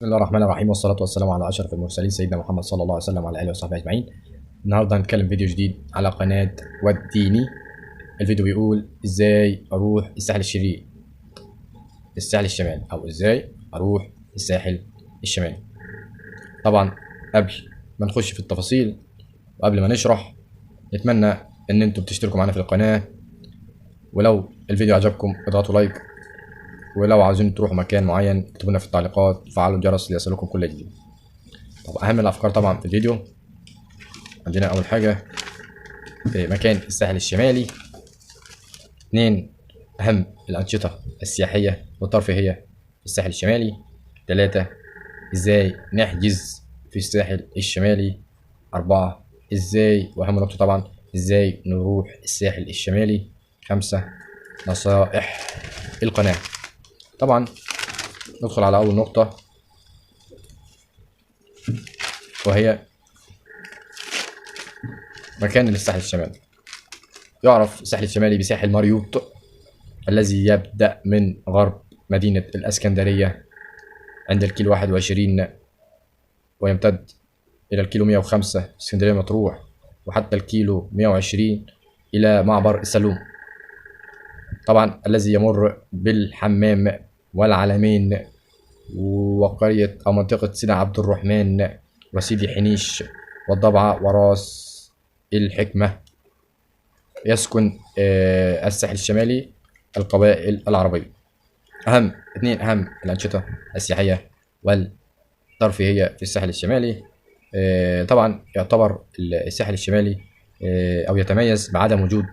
بسم الله الرحمن الرحيم، والصلاة والسلام على أشرف المرسلين سيدنا محمد صلى الله عليه وسلم وعلى آله وصحبه أجمعين. النهاردة هنتكلم فيديو جديد على قناة وديني. الفيديو بيقول إزاي أروح الساحل الشرير، الساحل الشمالي، أو إزاي أروح الساحل الشمالي. طبعا قبل ما نخش في التفاصيل وقبل ما نشرح، نتمنى إن أنتم بتشتركوا معنا في القناة، ولو الفيديو عجبكم اضغطوا لايك، ولو عاوزين تروحوا مكان معين اكتبوا لنا في التعليقات، وفعلوا الجرس ليصلكم كل جديد. طب اهم الافكار طبعا في الفيديو عندنا اول حاجة في مكان الساحل الشمالي، 2 اهم الانشطة السياحية والترفيهيه في الساحل الشمالي، 3 ازاي نحجز في الساحل الشمالي، 4 ازاي، واهم نقطة طبعا ازاي نروح الساحل الشمالي، 5 نصائح القناة. طبعا ندخل على أول نقطة، وهي مكان للساحل الشمالي. يعرف الساحل الشمالي بساحل مريوط الذي يبدأ من غرب مدينة الإسكندرية عند الكيلو 21 ويمتد إلى الكيلو 105 اسكندرية مطروح، وحتى الكيلو 120 إلى معبر السلوم، طبعا الذي يمر بالحمام والعلمين وقرية أو منطقة سيدي عبد الرحمن وسيدي حنيش والضبعة وراس الحكمة. يسكن الساحل الشمالي القبائل العربية. أهم 2 أهم الأنشطة السياحية والترفيهية في الساحل الشمالي. طبعا يعتبر الساحل الشمالي أو يتميز بعدم وجود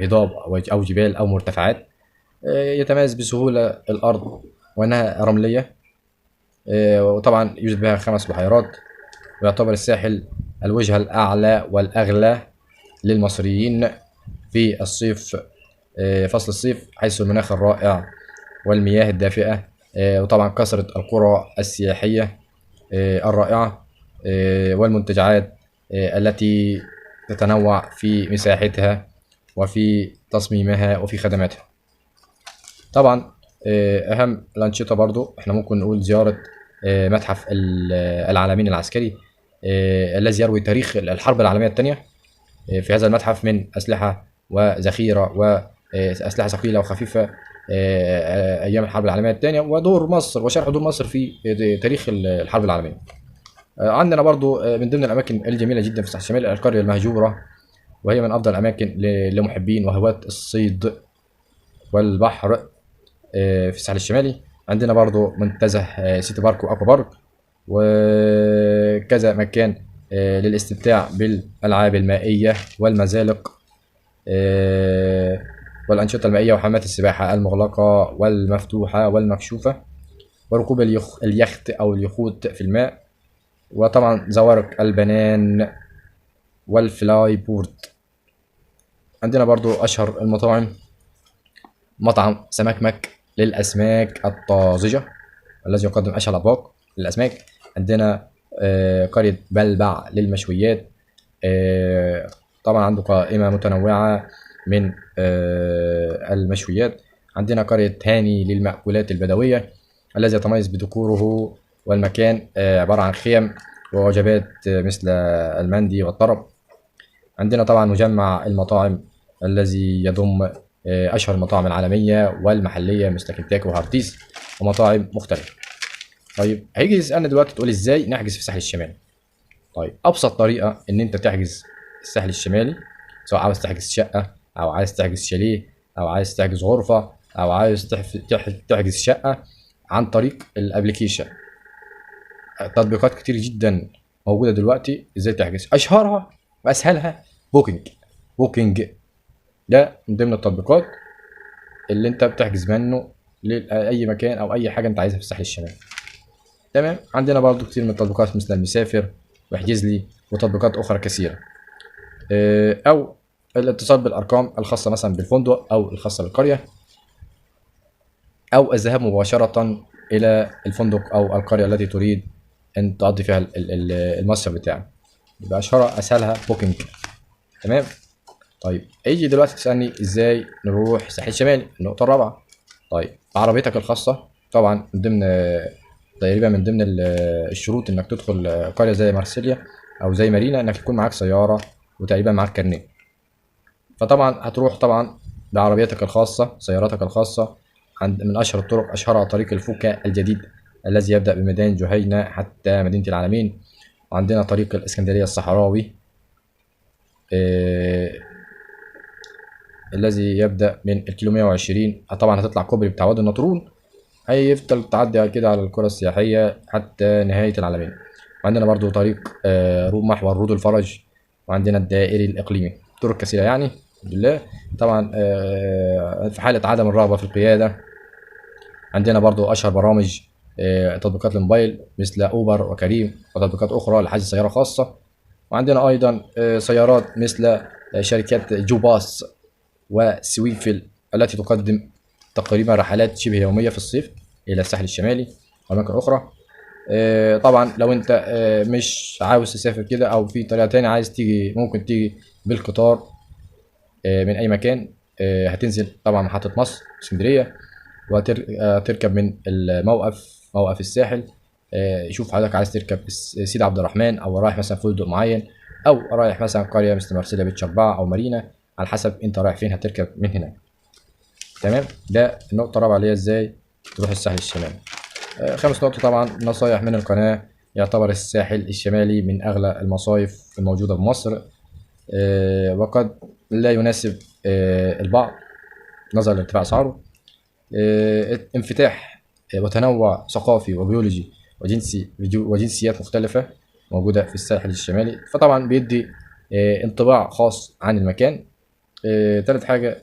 هضاب أو جبال أو مرتفعات. يتميز بسهولة الأرض وأنها رملية، وطبعا يوجد بها 5 بحيرات. ويعتبر الساحل الوجهة الأعلى والأغلى للمصريين في الصيف، فصل الصيف، حيث المناخ الرائع والمياه الدافئة، وطبعا كثرة القرى السياحية الرائعة والمنتجعات التي تتنوع في مساحتها وفي تصميمها وفي خدماتها. طبعا أهم الأنشطة برضو احنا ممكن نقول زيارة متحف العالمين العسكري الذي يروي تاريخ الحرب العالمية الثانية. في هذا المتحف من أسلحة وذخيرة وأسلحة ثقيلة وخفيفة أيام الحرب العالمية الثانية، ودور مصر وشرح دور مصر في تاريخ الحرب العالمية. عندنا برضو من ضمن الأماكن الجميلة جدا في الساحل الشمالي القرية المهجورة، وهي من أفضل الأماكن لمحبين وهواة الصيد والبحر في الساحل الشمالي. عندنا برضو منتزه سيتي بارك وأكوا بارك، وكذا مكان للاستمتاع بالألعاب المائية والمزالق والأنشطة المائية وحمامات السباحة المغلقة والمفتوحة والمكشوفة، وركوب اليخت أو اليخوت في الماء، وطبعا زوارق البنان وال flyboard. عندنا برضو أشهر المطاعم مطعم سمك مك للأسماك الطازجة الذي يقدم أشهر الأطباق للأسماك. عندنا قرية بلبع للمشويات، طبعا عنده قائمة متنوعة من المشويات. عندنا قرية هاني للمأكولات البدوية الذي يتميز بديكوره والمكان عبارة عن خيم ووجبات مثل المندي والطرب. عندنا طبعا مجمع المطاعم الذي يضم أشهر المطاعم العالمية والمحلية مثل كنتاكي وهارتيز ومطاعم مختلفة. طيب هيجي يسألنا دلوقتي تقول ازاي نحجز في الساحل الشمالي. طيب أبسط طريقة إن أنت تحجز الساحل الشمالي، سواء عاوز تحجز شقة أو عايز تحجز شاليه أو عايز تحجز غرفة أو عايز تحجز شقة، عن طريق ال application. تطبيقات كتير جدا موجودة دلوقتي ازاي تحجز، أشهرها وأسهلها Booking. Booking ده من ضمن التطبيقات اللي انت بتحجز منه لأي مكان أو أي حاجة انت عايزها في الساحل الشمالي. تمام. عندنا برضو كتير من التطبيقات مثل المسافر واحجز لي وتطبيقات أخرى كثيرة، أو الاتصال بالأرقام الخاصة مثلا بالفندق أو الخاصة بالقرية، أو الذهاب مباشرة إلى الفندق أو القرية التي تريد أن تقضي فيها المصيف بتاعك. يبقى أشهرها أسهلها Booking. تمام. طيب هيجي دلوقتي تسألني إزاي نروح الساحل الشمالي، النقطة الرابعة. طيب بعربيتك الخاصة، طبعا من ضمن تقريبا من ضمن الشروط انك تدخل قرية زي مارسيليا او زي مارينا انك يكون معاك سيارة وتقريبا معاك كارنيه. فطبعا هتروح طبعا بعربيتك الخاصة، سيارتك الخاصة. عند من اشهر الطرق، اشهرها طريق الفوكا الجديد الذي يبدأ بميدان جهينة حتى مدينة العالمين. وعندنا طريق الاسكندرية الصحراوي الذي يبدأ من الكيلو 120. طبعا هتطلع كوبري بتاع وادي النطرون، هيفضل تعدي كده على القرى السياحية حتى نهاية العالمين. وعندنا برضو طريق محور رود الفرج، وعندنا الدائري الإقليمي. طرق كثيرة يعني الحمد لله. طبعا في حالة عدم الرغبة في القيادة عندنا برضو أشهر برامج تطبيقات الموبايل مثل أوبر وكريم وتطبيقات أخرى لحجز سيارة خاصة. وعندنا أيضا سيارات مثل شركات جو باص وسويفل التي تقدم تقريبا رحلات شبه يومية في الصيف إلى الساحل الشمالي وأماكن أخرى. طبعا لو أنت مش عاوز تسافر كده أو في طريقة تانية عايز تيجي، ممكن تيجي بالقطار من أي مكان. هتنزل طبعا محطة مصر اسكندرية وهتركب من الموقف، موقف الساحل. شوف حضرتك عايز تركب سيد عبد الرحمن أو رايح مثلا فندق معين أو رايح مثلا قرية مثل مارسيليا بيتش 4 أو مارينا، على حسب أنت رايح فين هتركب من هناك. تمام، ده النقطة الرابعة اللي هي ازاي تروح الساحل الشمالي. خامس نقطة طبعا نصايح من القناة. يعتبر الساحل الشمالي من أغلى المصايف الموجودة بمصر، وقد لا يناسب البعض نظرا لارتفاع أسعاره. انفتاح وتنوع ثقافي وبيولوجي وجنسيات مختلفة موجودة في الساحل الشمالي، فطبعا بيدي انطباع خاص عن المكان. تالت حاجة،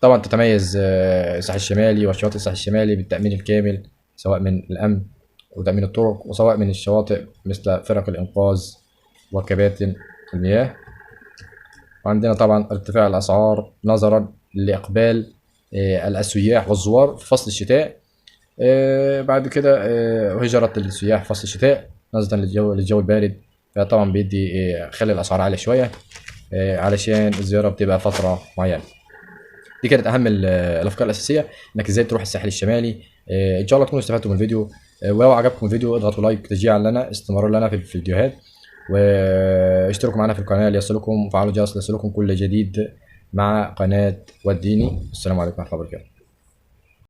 طبعا تتميز الساحل الشمالي وشواطئ الساحل الشمالي بالتأمين الكامل، سواء من الأمن وتأمين الطرق وسواء من الشواطئ مثل فرق الإنقاذ وكباتن المياه. وعندنا طبعا ارتفاع الأسعار نظرا لإقبال السياح والزوار في فصل الشتاء. بعد كده هجرة السياح في فصل الشتاء نظرا للجو البارد، فطبعا بيدي خلي الأسعار عالية شوية علشان الزيارة بتبقى فترة معينة. دي كانت أهم الأفكار الأساسية إنك إزاي تروح الساحل الشمالي. إن شاء الله تكونوا استفدتوا من الفيديو، ولو عجبكم الفيديو اضغطوا لايك تشجيعا لنا، استمرار لنا في الفيديوهات، واشتركوا معنا في القناة ليصلكم وفعلوا الجرس ليصلكم كل جديد مع قناة وديني. السلام عليكم ورحمة الله وبركاته.